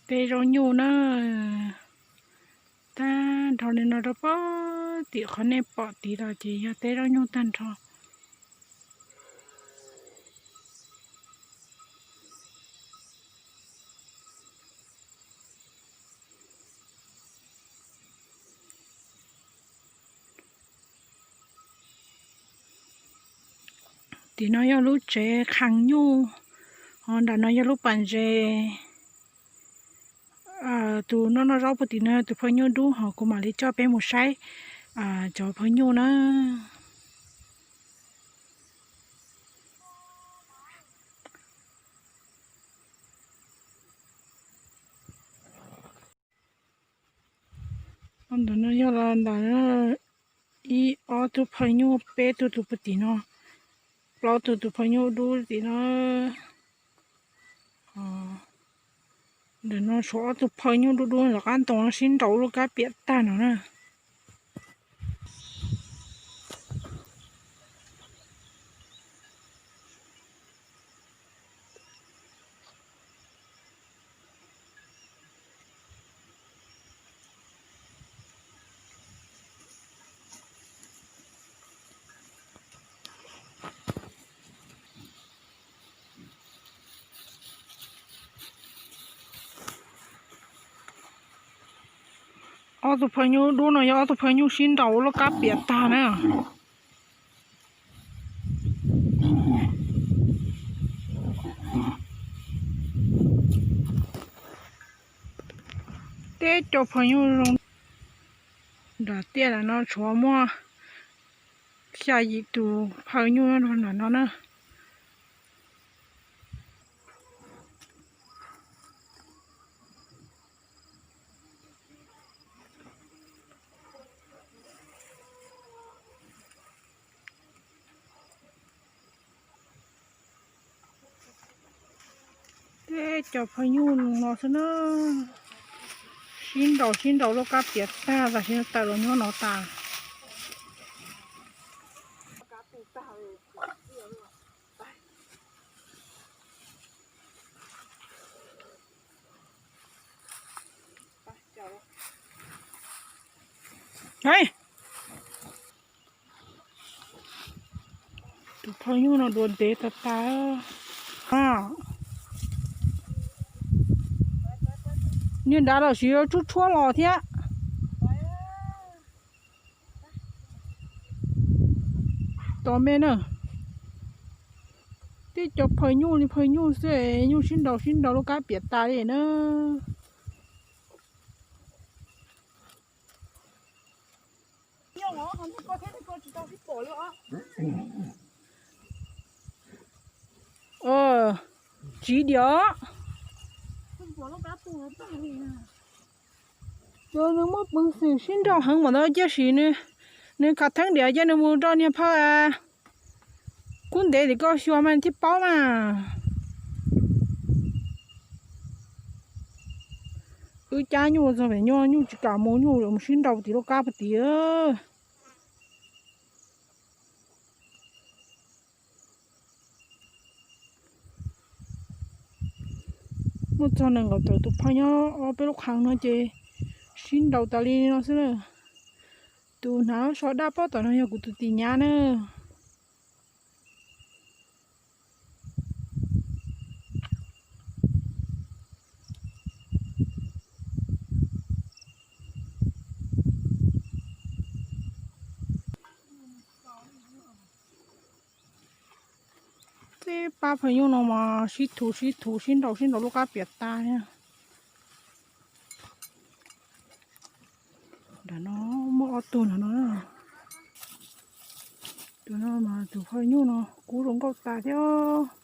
Teb zaub nyuj na, tag nrho li no rau pem tim qhov nej pom tid los ces yog teb zaub nyuj tag nrho. Tim no yog lub tsev qhee nyuj, ho nram no yog lub pas ntses. Tus noj noj zaub puag tim no tus phawj nyuj dub, ho kuv mam li coj peb mus saib cov phawj nyuj na. Ntawm no yog los ntawm ib ob tug phawj nyuj, peb tug tus puag tim no, plaub tug tus phawj nyuj dub tim no. Ntawm no tshuav ob tug phawj nyuj dub dub rov qab ntoo no sib nraus lub kab piam tag no na. Ob tug phawj nyuj dub no yog ob tug phawj nyuj sib nraus lub kab piam tag na. Teb cov phawj nyuj zoo. Nram tiaj ntawm no tshuav muaj xya yim tus phawj nyuj nram no na. Teb cov phawj nyuj no xwb na. Sib nraus sib nraus lub kab piam tag, tam sim no tawm los nyob no tas. Tus phawj nyuj no dua ntev tas tas. Niag nrad los sis yuav tshuab tshuab los thiab. Tos me na. Tib co phawj nyuj li phawj nyuj xwb, nyuj sib nraus sib nraus lub kab piam tas li na. Tsiv diam. Nws muaj peev xwm sib nraus heev mas ntawd, tiam sis nws khav theeb diam ces nws mus rau niag phawj kub ntev tim koj xyuas mas thiaj paub mas. Wb cab nyuj txog pem nyuj, nyuj tsis kam mus, nyuj yuav mus sib nraus tim lub kab puag tim. Muaj txog nees nkaum tawm tus phawj nyob ob peb lub qhov no ces sib nraus tas li no xwb na. Tus hnav so daj pob tom no yog kuv tus tim nyab na. Tej pab phawj nyuj no mas sib thuv sib thuv sib nraus sib nraus lub kab piam tas thiab. Ntawm no muaj ob tug ntawm no. Tus no mas tus phawj nyuj no kub zoo nkauj tas thiab.